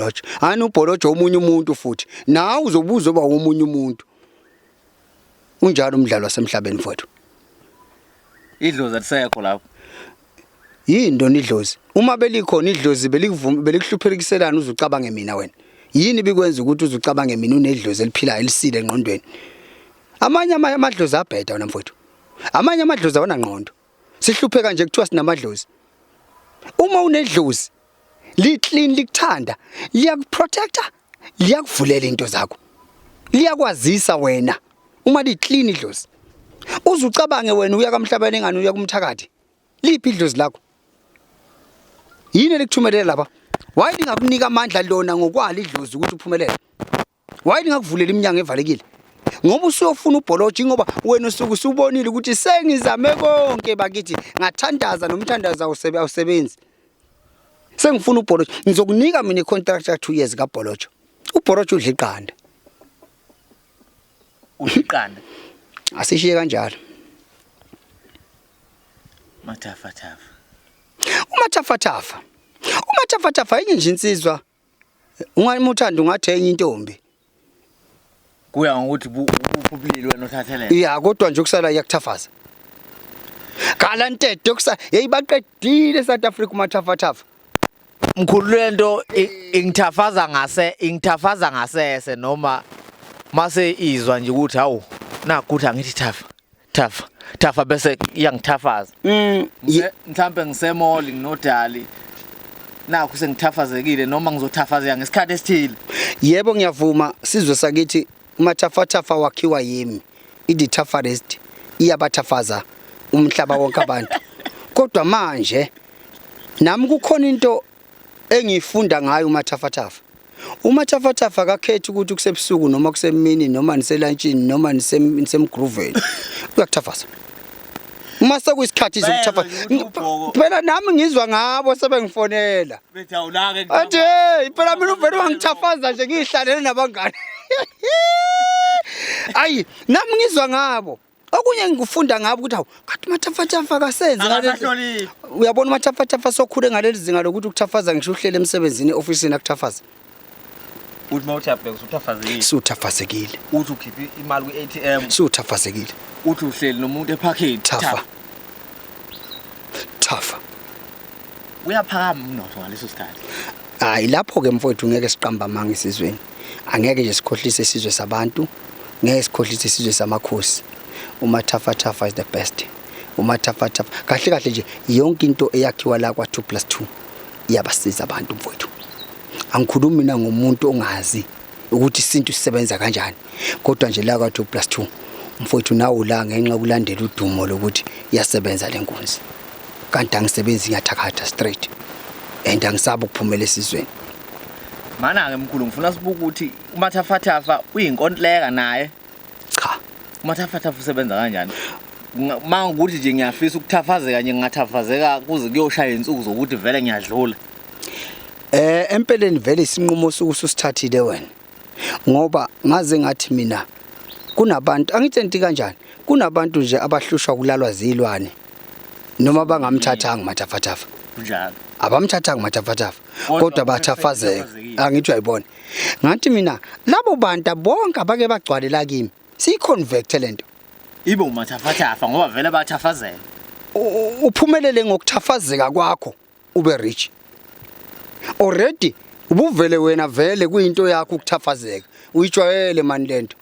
Ubholojo. Hani ubholojo omunye umuntu futhi. Nawe uzobuza oba womunye umuntu. Unjalo umdlalo wasemhlabeni mfowethu. Idlozi alisekho lapho. Yini lona idlozi? Uma belikhona idlozi belikuvuma belikuhluphelekiselana uzucabange mina wena. Yini bikwenza ukuthi uzucabange mina unedlozi eliphilayo elisile engqondweni? Amanye amadlozi abheda wena mfowethu. Amanye amadlozi awanangqondo. Sihlupheka nje kuthiwa sinamadlozi. Uma unedlozi li clean likuthanda, liyakuprotecta, liyakuvulela into zakho. Liyakwazisa wena uma li clean idlozi. Uzucabange wena uya kamhlabeni engani uya kumthakathi. Liphi idlozi lakho? Yini elikuthumelele lapha? Why lingakunika amandla lona ngokwalo idlozi ukuthi uphumelele? Why lingakuvulela iminyango evalekile? Ngoba usuyofuna ubholoji ngoba wena usuke usubonile ukuthi sengizame konke bakithi ngathandaza nomthandazo awusebenzi. Sengifuna ubholoji. Ngizokunika mina icontract ya 2 years kaBholojo. Ubholojo udla iqanda. Udla iqanda. Asishiye kanjalo. Mathafathafa. Umathafathafa. Umathafathafa enye nje insizwa Ungamuthanda ungathi enye intombi. Kuya ngokuthi ubulili wena othathelene. Ya kodwa nje ukusala iyakuthafaza. Gala ntede kusa hey baqedile South Africa umathafathafa. Mkhulu lento ingithafaza ngase ingithafaza ngasese noma mase izwa nje ukuthi hawu nakho ukuthi angithi thafa. Thafa thafa bese iyangithafaza. Mhlambe ngisemall nginodali nakho sengithafazekile noma ngizothafazeka ngesikhathi esithile. Yebo ngiyavuma sizwe sakithi umathafathafa wakhiwa yimi i-the toughest iyabathafaza umhlaba wonke abantu. Kodwa manje nami kukhona into engiyifunda ngayo umathafathafa. Umathafathafa akakhethi ukuthi kusebusuku noma kusemini noma niselantshini noma nisemgrooveni. Uyakuthafaza. Uma sekuyisikhathi zokuthafa phela nami ngizwa ngabo sebengifonela. Bethi awulake. Athi hey phela mina uvele wangithafaza nje ngihlalele nabangani. Ayi nami ngizwa ngabo. Okunye ngikufunda ngabo ukuthi hawu kanti umathafathafa akasenzi ngaleli. Uyabona umathafathafa sokhule ngaleli zinga lokuthi ukuthafaza ngisho uhlele emsebenzini eofisini akuthafaza. Uthi uma uthi uyabheka usuthafazekile. Suthafazekile. Uthi ukhiphe imali kwi-ATM. Suthafazekile. Uthi uhleli nomuntu ephakeni. Thafa. Thafa. Uyaphakama umnotho ngaleso sikhathi. Hayi lapho ke mfowethu ngeke siqamba amanga esizweni. Angeke nje sikhohlise isizwe sabantu, ngeke sikhohlise isizwe samakhosi. Umathafathafa is the best. Umathafathafa kahle kahle nje yonke into eyakhiwa la kwa 2 plus 2 iyabasiza abantu mfowethu. Angikhulumi mina ngomuntu ongazi ukuthi isintu sisebenza kanjani. Kodwa nje la kwa 2 plus 2 mfowethu nawu la ngenxa yokulandela udumo lokuthi iyasebenza lenkunzi. Kanti angisebenzi ngiyathakatha straight. And angisabi ukuphumela esizweni. Mana-ke mkhulu ngifuna sibuke ukuthi umathafathafa uyinkontileka naye. Cha. Umathafathafa usebenza kanjani? Uma ukuthi nje ngiyafisa ukuthafazeka nje ngingathafazeka kuze kuyoshaya insuku zokuthi vele ngiyadlula. Empeleni vele isinqumo osuke ususithathile wena. Ngoba ngaze ngathi mina kunabantu angithi enti kanjani kunabantu nje abahlushwa kulalwa zilwane noma bangamthathanga umathafathafa. Kunjalo. Abamthathanga umathafathafa kodwa bathafazeka. Angithi uyayibona. Ngathi mina labo bantu bonke abake bagcwale la kimi siyiconvert lento. Ibe umathafathafa ngoba vele bathafazeka. Uphumelele ngokuthafazeka kwakho ube rich. Already ubuvele wena vele kuyinto yakho ukuthafazeka. Uyijwayele mani lento.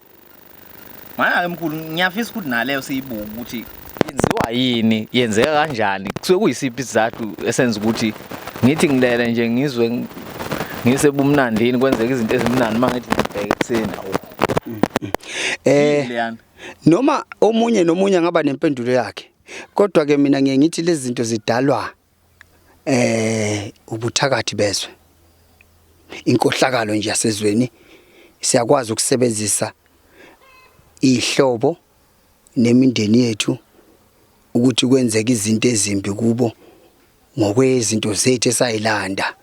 Mana-ke mkhulu ngiyafisa ukuthi naleyo siyibuke ukuthi yenziwa yini, yenzeka kanjani, kusuke kuyisiphi isizathu esenza ukuthi ngithi ngilele nje ngizwe ngisebumnandini kwenzeka izinto ezimnandi uma ngithi ngibheke ekuseni awu. Leyana. Noma omunye nomunye angaba nempendulo yakhe. Kodwa ke mina ngiye ngithi lezi zinto zidalwa ubuthakathi bezwe. Inkohlakalo nje yasezweni siyakwazi ukusebenzisa ihlobo nemindeni yethu ukuthi kwenzeke izinto ezimbi kubo ngokwezinto zethu esayilanda.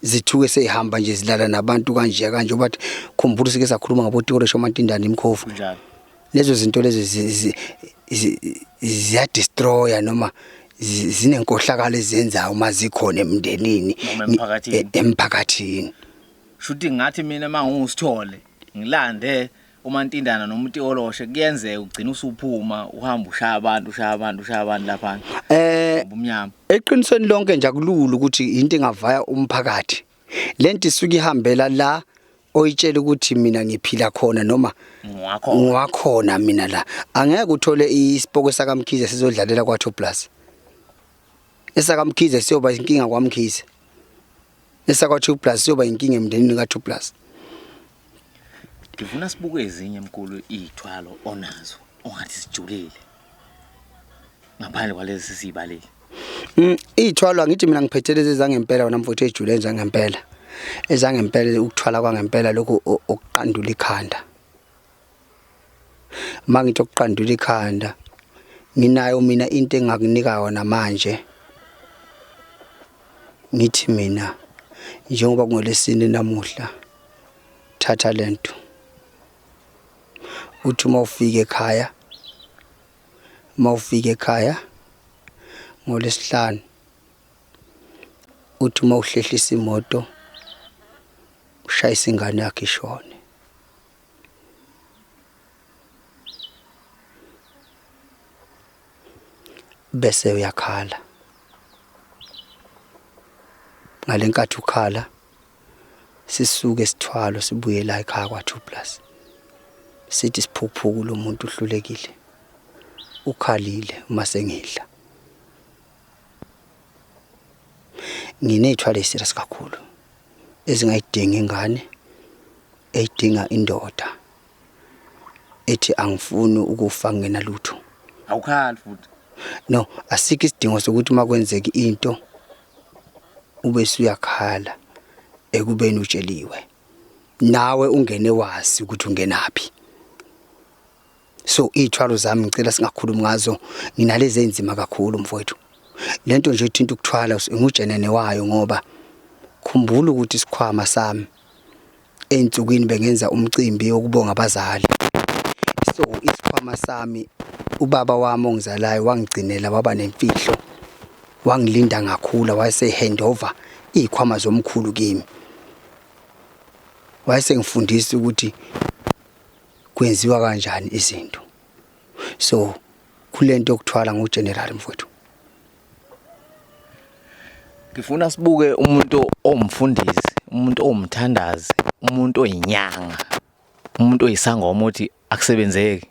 Zithuke seyihamba nje zilala nabantu kanje kanje bathi khumbula sike sakhuluma ngabo Tikoresho Mantindane imkhovu. Kunjalo. Lezo zinto lezo ziya destroya noma Zinenkohlakalo ezenzayo uma zikhona emndenini. Noma emphakathini. Emphakathini. Shuthi ngathi mina uma ngiwusithole ngilande umantindana noma utikoloshe, kuyenzeka ugcina usuphuma uhamba ushaya abantu, ushaya abantu, ushaya abantu laphana. Ubumnyama. Eqinisweni lonke nje akulula ukuthi into engavaya umphakathi. Lento isuke ihambela la oyitshela ukuthi mina ngiphila khona noma Ngwakhona. Ngiwakhona mina la. Angeke uthole isipoko sakaMkhize sizodlalela kwa 2 plus. EsakaMkhize siyoba inkinga kwaMkhize. Esakwa 2 plus siyoba inkinga emndenini ka 2 plus. Ngifuna sibuke ezinye mkhulu izithwalo onazo ongathi sijulile. Ngaphandle kwalezi sisibalile. Iy'thwalo angithi mina ngiphethe lezi zangempela wena mfowethu, ejule zangempela. Ezangempela, ukuthwala kwangempela lokhu okuqandula ikhanda. Uma ngithi okuqandula ikhanda, nginayo mina into engakunika yona manje. Ngithi mina njengoba kungolesine namuhla, thatha lento. Uthi uma ufika ekhaya, uma ufika ekhaya ngolesihlanu, uthi uma uhlehlisa imoto ushayise ingane yakhe ishone. Bese uyakhala. Ngalenkathi ukhala, sisuke sithwalo sibuye la ekhaya kwa 2 plus. Sithi siphukuphuku lo muntu uhlulekile. Ukhalile uma sengidla. Nginezithwalo eziserious kakhulu ezingayidingi ingane, eyidinga indoda ethi angifuni ukufa ngena lutho. Awukhali futhi. No, asikho isidingo sokuthi uma kwenzeka into ube usuyakhala ekubeni utsheliwe. Nawe ungene wazi ukuthi ungenaphi. So iy'thwalo zami ngicela singakhulumi ngazo, nginalezi ey'nzima kakhulu mfowethu. Lento nje ethinta ukuthwala ngujenene wayo, ngoba khumbula ukuthi isikhwama sami ey'nsukwini bengenza umcimbi wokubonga abazali. So isikhwama sami, ubaba wami ongizalayo wangigcinela, waba nemfihlo, wangilinda ngakhula, wayese hand over iy'khwama zomkhulu kimi. Wayesengifundisa ukuthi kwenziwa kanjani izinto. So kulento yokuthwala ngugeneral mfowethu. Ngifuna sibuke umuntu owumfundisi, umuntu owumthandazi, umuntu oyinyanga, umuntu oyisangoma uthi akusebenzeki.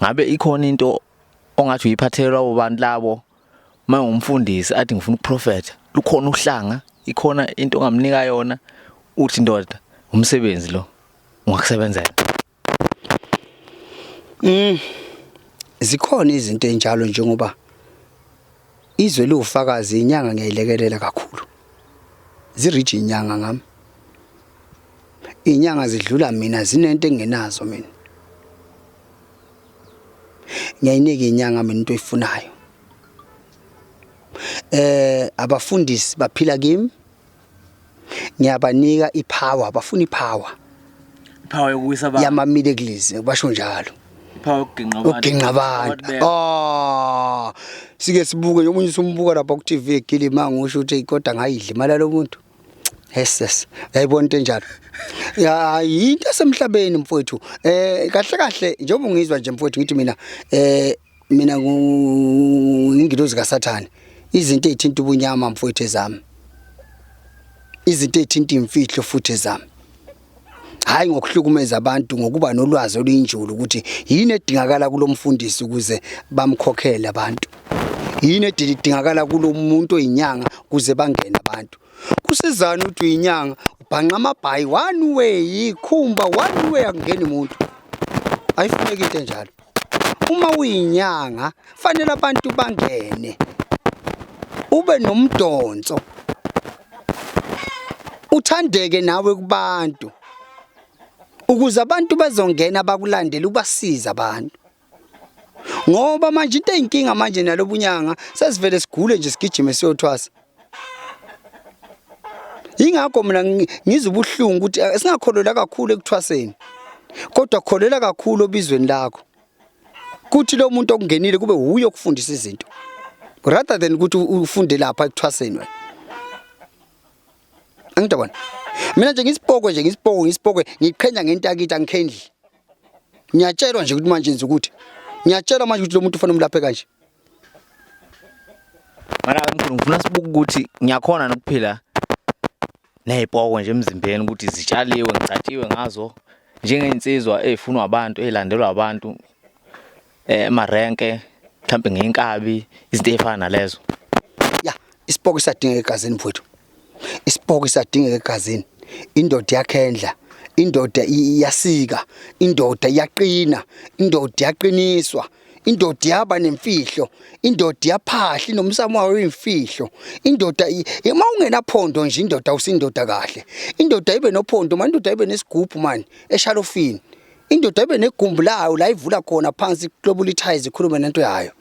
Ngabe ikhona into ongathi uyiphathelwa abantu labo uma ungumfundisi athi ngifuna ukuprofetha, lukhona uhlanga, ikhona into ongamnika yona uthi ndoda umsebenzi lo ungakusebenzela? Zikhona izinto enjalo, njengoba izwe liwufakazi, inyanga ngiyayilekelela kakhulu. Zirich inyanga ngami. Inyanga zidlula mina, zinento engenazo mina. Ngiyayinika inyanga mina into oyifunayo. Abafundisi baphila kimi. Ngiyabanika ipower, bafuna ipower. Ipower yokuwisa abantu. Yama miracles, basho njalo. Ipower yokuginqa abantu. Ukuginqa abantu. Ah, sike sibuke omunye usumbuka lapha ku TV egilima, ngisho ukuthi kodwa ngayidla imali lo muntu. Yes, yes. Uyayibona into enjalo. Ya, into esemhlabeni mfowethu. Kahle kahle njengoba ungizwa nje mfowethu, ngithi mina mina ngingilozi kaSathane. Izinto ezithinta ubunyama mfowethu ezami. Izinto ezithinta imfihlo futhi ezami. Hayi ngokuhlukumeza abantu, ngokuba nolwazi oluyinjulu ukuthi yini edingakala kulomfundisi ukuze bamkhokhele abantu. Yini edingakala kulomuntu oyinyanga ukuze bangene abantu. Kusizana ukuthi uyinyanga ubhanqa amabhayi one way, ikhumba one way, akungeni umuntu. Ayifuneki into enjalo. Uma uyinyanga fanele abantu bangene, ube nomdonso, uthandeke nawe kubantu, ukuze abantu bezongena bakulandele, ubasize abantu. Ngoba manje into eyinkinga manje nalobunyanga, sesivele sigule nje, sigijime siyothwasa. Ingakho mina ngizwa ubuhlungu ukuthi singakholelwa kakhulu ekuthwaseni, kodwa kholelwa kakhulu obizweni lakho. Kuthi lo muntu okungenile kube wuye okufundisa izinto. Rather than ukuthi ufunde lapha ekuthwaseni wena. Angidabona. Mina nje ngisipokwe nje ngisipokwe ngisipokwe ngiqhenya ngento yakithi angikhendli. Ngiyatshelwa nje ukuthi manje nje ukuthi ngiyatshelwa manje ukuthi lo muntu ufanele umlaphe kanje. Mana mkhulu ngifuna sibuke ukuthi ngiyakhona nokuphila nezipoko nje emzimbeni ukuthi zitshaliwe ngicatshiwe ngazo njengensizwa ezifunwa abantu ezilandelwa abantu emarenke mhlawumbe ngenkabi izinto ezifana nalezo. Ya, isipoko isadingeka egazini mfowethu. Isipoko isadingeka egazini. Indoda iyakhendla, indoda iyasika, indoda iyaqina, indoda iyaqiniswa. Indoda yaba nemfihlo, indoda iyaphahla inomsamo wayo imfihlo. Indoda uma ungenaphondo nje indoda usindoda kahle. Indoda ibe nophondo, manje indoda ibe nesigubhu manje eshalofini. Indoda ibe negumbi layo la ivula khona phansi iklobula ithayizi ikhulume nento yayo.